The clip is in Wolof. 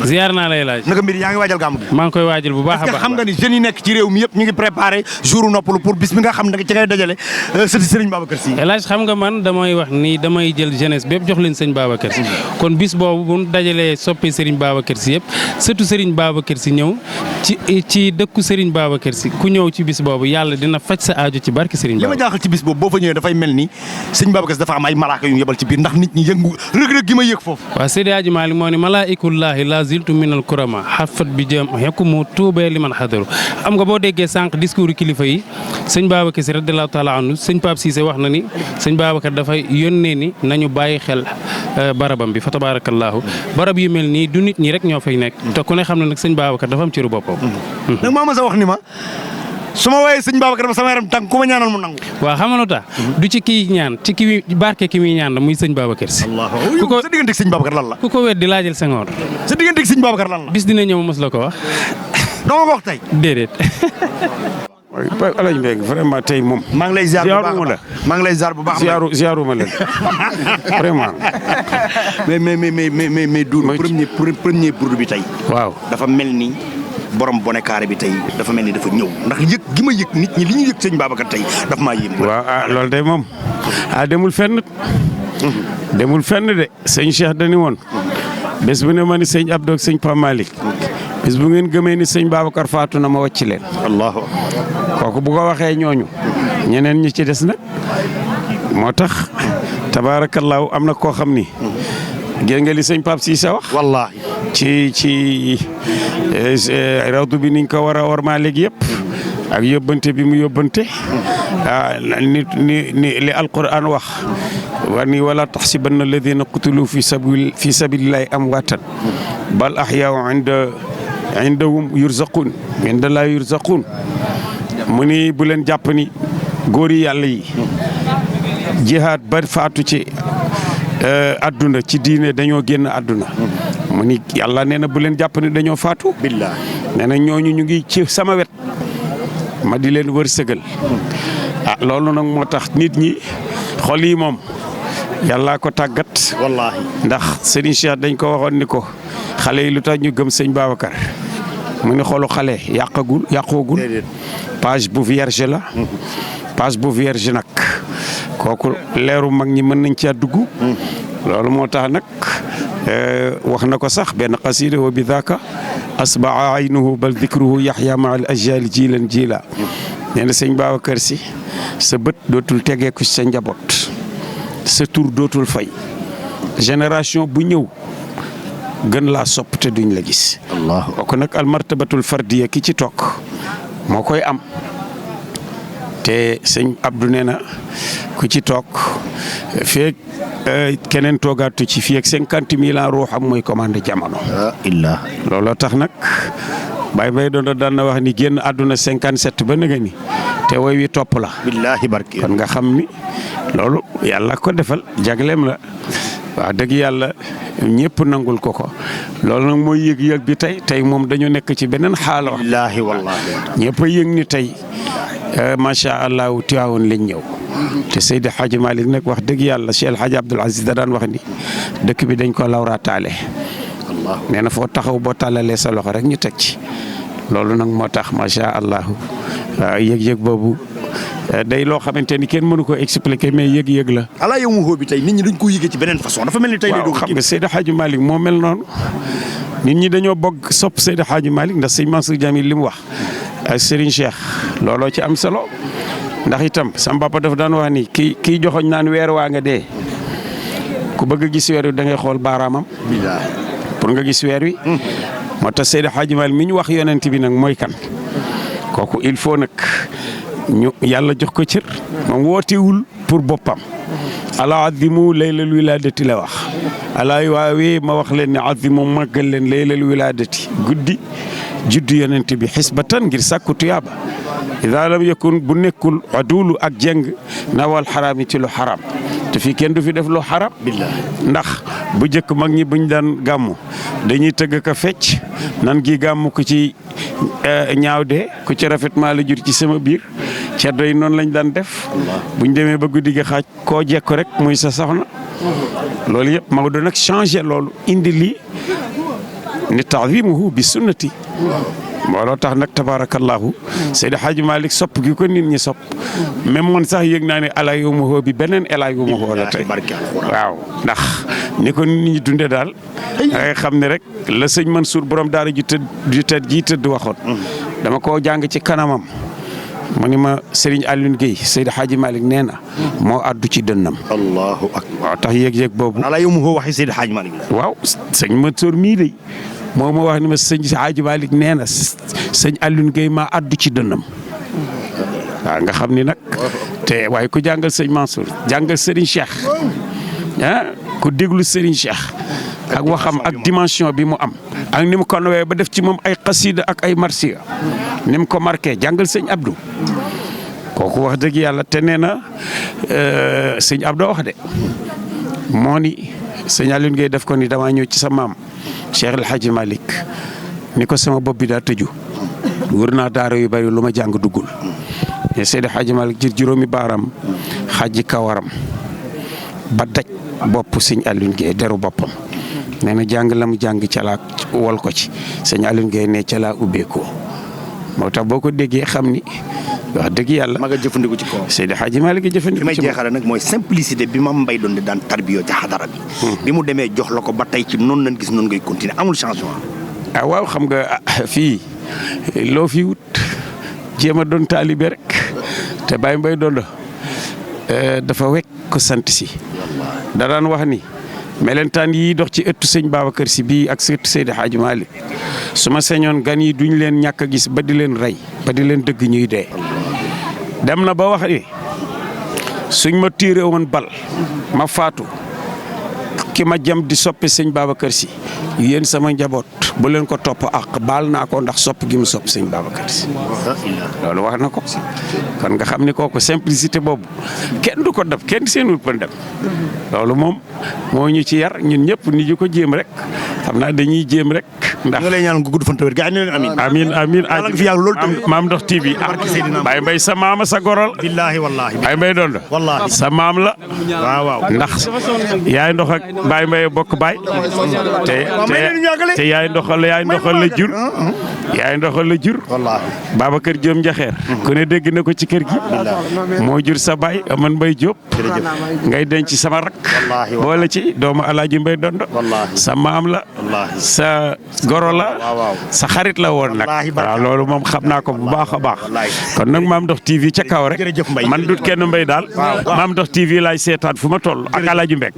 ziar naa lay laaj. naka mbir yaa ngi waajal gàmmu gi. maa ngi koy waajal bu baax a baax. xam nga ni jeunes yi nekk ci réew mi yëpp ñu ngi préparé jour noppalu pour bis bi nga xam ne ci ngay dajale sëti Serigne Babacar Sy. El Hadj xam nga man damay wax ni damay jël jeunesse bépp jox leen sëñ Babacar Sy kon bis boobu bu ñu dajalee soppi Serigne Babacar Sy yëpp surtout Serigne Babacar Sy ñëw ci dëkku Serigne Babacar Sy ku ñëw ci bis boobu yàlla dina faj sa aajo ci barki Serigne Babacar. li ma jaaxal ci bis boobu boo fa ñëwee dafay mel ni sëñ Babacar Sy dafa am ay malaaka yu yebal ci biir ndax nit ñi yëngu rëg-rëg gi ma yëg foofu. waaw Seydi Hadji Malick moo ne malaa'ikullaahi laa ziltu minal kurama xafat bi jëm xekkumu tuubee li man xadaru xam nga boo déggee sànq discours kilifa yi sëñ Babacar Sy radiyallaahu taala anhu sëñ Pape Cissé wax na ni sëñ Babacar dafay yónnee ni nañu bàyyi xel barabam bi fa tabaarakallaahu barab yu mel nii du nit ñi rek ñoo fay nekk te ku ne xam ne nag sëñ Babacar dafa am ciru boppam. nag maa ma sa wax ni ma su ma woowee sëñ Babacar ba sama yaram tànk ku ma ñaanal mu nangu. waaw xam nga lu tax du ci kii ñaan ci ki barke ki muy ñaan la muy sëñ Babacar Sy. ku ko sa digganteeg sëñ Babacar lan la. ku ko weddi laajal Senghor. sa digganteeg sëñ Babacar lan la. bis dina ñëw mos la ko wax. doo ma ko wax tey. déedéet. Alaaji Mbengue vraiment tey moom. maa ngi lay ziar bu baax maa ngi lay ziar bu baax. ziaruma la vraiment. mais du premier bourde bi tey. waaw dafa mel ni borom bonnet carré bi tey dafa mel ni dafa ñëw ndax yëg gi ma yëg nit ñi li ñu yëg sëñ Babacar tey dafa maa yéem. waaw loolu day moom demul fenn. demul fenn de sëñ Cheikh dani woon bés bu ne ma ni sëñ Abdou ak sëñ Pape Malick bés bu ngeen gëmee ni sëñ Babacar faatu na ma wàcc leen. Allah kooku bu ko waxee ñooñu ñeneen ñi ci des nag moo tax tabaarakallaahu am na koo xam ni gën nga li sëñ Pape Cissé wax. wallaahi ci rawdu bi niñ ko war a wormaa léegi yëpp ak yóbbante bi mu yóbbante ni li alquran wax wa ni wala taxsibanna alladina qutilu fi sabilillahi amwaatan bal ahyaau indahum yurzaqun inda laa yurzaqun mu ni bu leen jàpp ni góor yi yàlla yi jihaad ba faatu ci adduna ci diine dañoo génn adduna mu ni yàlla nee na bu leen jàpp ni dañoo faatu. billaay nee na ñooñu ñu ngi ci sama wet ma di leen wërsëgal. loolu nag moo tax nit ñi xol yi moom yàllaa ko tàggat. wallaahi ndax Serigne Cheikh dañ ko waxoon ni ko xale yi lu tax ñu gëm sëñ Babacar mu ni xolu xale yàqoogul page bu vierge la. page bu vierge nag kooku leeru mag ñi mën nañ caa dugg. loolu moo tax nag wax na ko sax benn qasida wa bi daaka asbaa aynuhu bal dikruhu yaxya ma al ajali jilan jila nee na sëñ Babacar Sy sa bët dootul tegeeku sa njaboot sa tur dootul fay génération bu ñëw gën laa sopp te duñ la gis. Allah kooku nag al martabatul fardiya ki ci toog moo koy am te sëñ Abdou nee na ku ci toog feeg keneen toogaatu ci fii ak 50 000 ans ruuxam mooy commandé jamono. illah looloo tax nag Baye Mbaye doon daan na wax ni génn àdduna 57 ba nga ni te woy wi topp la. billaahi barki kon nga xam ni loolu yàlla ko defal jagleem la wax dëgg yàlla ñëpp nangul ko loolu nag mooy yëg-yëg bi tey moom dañu nekk ci beneen xaala wax. billaahi wallaahi ñëpp a yëg ni tey macha allah Tiwaawoon lañ ñëw. te Seydi Hadji Malick nag wax dëgg yàlla Cheikh El Hadji Abdoul Aziz da daan wax ni dëkk bi dañ ko lawraataale. nee na foo taxaw boo tàllalee sa loxo rek ñu teg ci. loolu nag moo tax macha allah yëg-yëg boobu day loo xamante ni kenn mënu ko expliquer mais yëg-yëg la. ala yow mu bi tey nit ñi dañ ko yëgee ci beneen façon dafa mel ni tey. waaw xam nga Seydi Hadji Malick moo mel noonu. nit ñi dañoo bëgg sopp Seydi Hadji Malick ndax sëñ Mansour Jamil li mu wax ak Serigne Cheikh looloo ci am solo. ndax itam sama papa dafa daan wax ni kii joxoñ naan weer waa nga dee ku bëgg a gis weer wi da ngay xool baaraamam. pour nga gis weer wi. moo tax Seydi Hadji Malick mi ñu wax yonent bi nag mooy kan kooku il faut nag ñu yàlla jox ko cër moom wootewul pour boppam. ala azimu laylal wiladati la wax ala waawee ma wax leen ne azimu màggal leen laylal wiladati guddi juddu yonent bi xisbatan ngir sàkku tuyaaba. ida lam yakun bu nekkul adulu ak jeng nawal xaraam yi ci lu xaram te fii kenn du fi def lu xaram. ndax bu njëkk mag ñi buñ daan gàmmu dañuy tëgg ka fecc nan gi gàmmu ko ci ñaaw de ku ci rafet maa la jur ci sama biir ceddo yi noonu lañ daan def buñ demee ba guddi gi xaaj koo jekku rek muy sa soxna loolu yëpp Maodo nag changé loolu indi lii ni ta'zimuhu bi sunnati looloo tax nag tabarakallahu Seydi Hadji Malick sopp gi ko nit ñi sopp même man sax yëg naa ne ala yow ma bi beneen ela yow ma la tey waaw ndax ni ko nit ñi dunde daal dangay xam ne rek la sëñ Mansour borom daara ji tëdd waxoon dama koo jàng ci kanamam mu ni ma Serigne Alioune Guèye Seydi Hadji Malick nee na moo addu ci dënnam. allahu akbar. waaw tax yëg-yëg boobu. ala yow ma waxi Seydi Hadji Malick la. waaw sëñ Mansour mii de moo ma wax ni ma sëñ Hadji Malick nee na sëñ Alioune Guèye maa addu ci dënnam. waaw nga xam ni nag te waaye ku jàngal sëñ Mansour jàngal Serigne Cheikh ku déglu Serigne Cheikh ak waxam ak dimension bi mu am ak ni mu ko nawee ba def ci moom ay xasida ak ay marsiya ni mu ko marqué jàngal sëñ Abdou kooku wax dëgg yàlla te nee na sëñ Abdou wax de moo ni sëñ Alioune Guèye def ko ni damaa ñëw ci sa maam Cheikh El Hadji Malick ni ko sama bopp bi daa tëju wër naa daara yu bari lu ma jàng duggul mais Seydi Hadji Malick jër juróomi baaram xaji kawaram ba daj bopp sëñ Alioune Guèye deru boppam nee na jàng la mu jàng ca laa wol ko ci sëñ Alioune Guèye ne ca laa ubbeekoo moo tax boo ko déggee xam ni wax dëgg yàlla. ma nga jëfandiku ci kaw. Seydi Hadji Malick jëfandiku ci li may jeexale nag mooy simplicité bi Mame Mbaye doon daan tarbiyoo ci xadara bi. bi mu demee jox la ko ba tey ci noonu lañ gis noonu ngay continuer amul changement. ah waaw xam nga fii loo fi wut jéem a doon taalibe rek te Baye Mbaye doon dafa wekk ko sant si da daan wax ni melentaan yi dox ci ëttu sëñ Babacar Si bii ak ëttu Seydi Hadji Malick su ma sañoon gan yi duñ leen ñàkk a gis ba di leen rey ba di leen dëgg ñuy dee dem na ba wax ni suñ ma tiire woon bal ma faatu ki ma jam di soppe sëñ Babacar Si yéen sama njaboot bu leen ko topp ak baal naa ko ndax sopp gi mu sopp sëñ Babacar Si loolu wax na ko kon nga xam ni kooku simplicité boobu kenn du ko def kenn seenul pën dem loolu moom moo ñu ci yar ñun ñëpp ni ñu ko jéem rek xam naa dañuy jéem rek ndax nga lay ñaan nga gudd fan te wér gaa ñu leen amiin amiin fi yàgg loolu tamit Maam Ndox TV Baye Mbaye sa maama sa gorol billaahi wallaahi Baye Mbaye doon wallaahi sa maam la waaw waaw ndax yaay ndox ak Baye Mbaye bokk baay te yaay ndoxal la jur yaay ndoxal la jur wallaahi Babacar Diop Njaxeer ku ne dégg na ko ci kër gi moo jur sa baay Aman Mbaye Diop ngay denc sama rak boole ci doomu Alaaji Mbaye Dondo sa maam la sa goro la sa xarit la woon nag waaw loolu moom xam naa ko bu baax a baax kon nag Mame Ndox TV ca kaw rek man dut kenn Mbaye daal Mame Ndox TV laay seetaan fu ma toll ak Alaaji Mbek